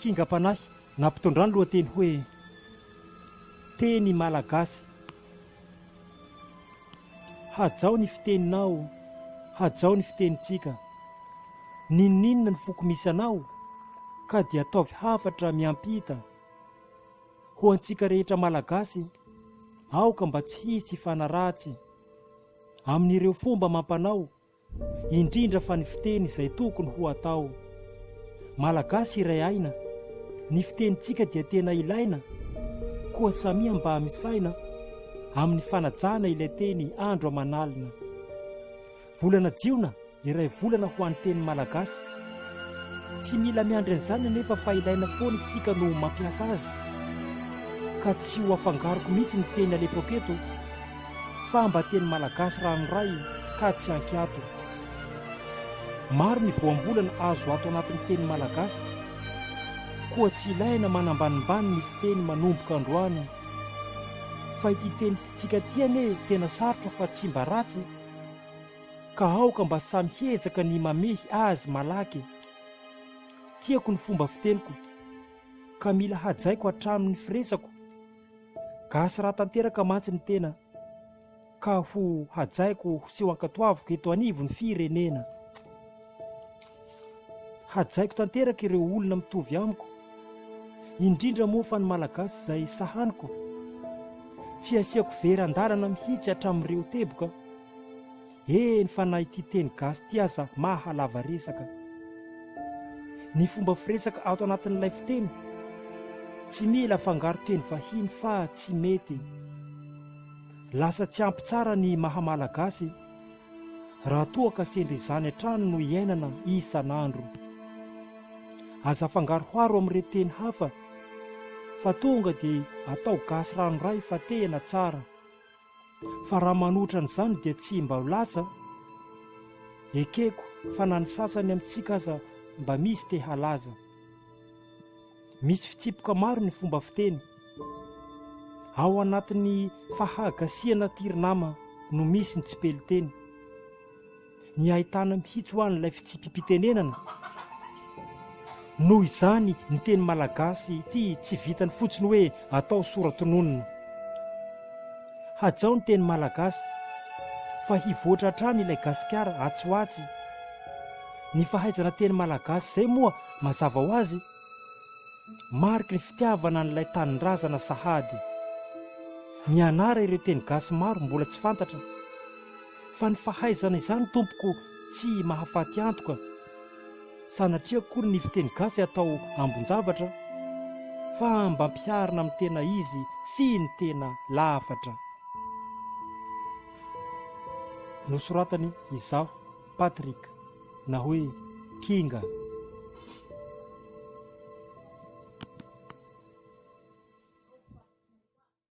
Kingam-panahy nampitondrany lohateny hoe Teny Malagasy. Hajao ny fiteninao, hajao ny fitenintsika. N'inon'inona ny foko misy anao, ka dia ataovy hafatra miampita. Ho antsika rehetra Malagasy, aoka mba tsy hisy hifanaratsy amin'ireo fomba amam-panao indrindra fa ny fiteny izay tokony ho atao. Malagasy iray aina, ny fitenintsika dia tena ilaina, koa samia mba misaina amin'ny fanajana ilay teny andro aman'alina. Volana jiona, iray volana ho an'ny teny malagasy. Tsy mila miandry an'izany anefa fa ilaina foana isika no mampiasa azy. Ka tsy ho afangaroko mihitsy ny teny alefako eto fa mba teny malagasy ranoray ka tsy ankiato. Maro ny voambolana azo ato anatin'ny teny malagasy, koa tsy ilaina manambanimbany ny fiteny manomboka androany. Fa ity tenintsika ity anie tena sarotra fa tsy mba ratsy ka aoka mba samy hiezaka ny mamehy azy malaky. Tiako ny fomba fiteniko ka mila hajaiko hatramin'ny firesako. Gasy raha tanteraka mantsy ny tena ka ho hajaiko sy ho ankatoaviko eto anivon'ny firenena. Hajaiko tanteraka ireo olona mitovy amiko, indrindra moa fa ny Malagasy izay sahaniko. Tsy asiako vera an-dalana mihitsy hatramin'ireo teboka. Eny fa na ity teny gasy ity aza maha lava resaka. Ny fomba firesaka ato anatin'ilay fiteny tsy mila afangaro teny vahiny fa tsy mety. Lasa tsy ampy tsara ny maha malagasy raha toa ka sendra izany hatrany no iainana isan'andro. Aza afangaroharo amin'ireo teny hafa fa tonga dia atao gasy ranoray fa tena tsara. Fa raha manohitra an'izany dia tsy mba ho lasa? Ekeko fa na ny sasany amintsika aza mba misy te halaza. Misy fitsipika maro ny fomba fiteny. Ao anatin'ny fahagasiana aty ry nama no misy ny tsipeliteny. Ny ahitana mihitsy ho an'ilay fitsipi-pitenenana. Noho izany ny teny malagasy ity tsy vitany fotsiny hoe atao sora-tononina. Hajao ny teny malagasy fa hivoatra hatrany ilay Gasikara atsy ho atsy. Ny fahaizana teny malagasy izay moa mazava ho azy mariky ny fitiavana an'ilay tanindrazana sahady. Mianara ireo teny gasy maro mbola tsy fantatra. Fa ny fahaizana izany tompoko tsy mahafaty antoka, sanatria akory ny fiteny gasy atao ambon-javatra fa mba ampiharina amin'ny tena izy sy ny tena lafatra. Nosoratany izaho Patrick na hoe Kinga.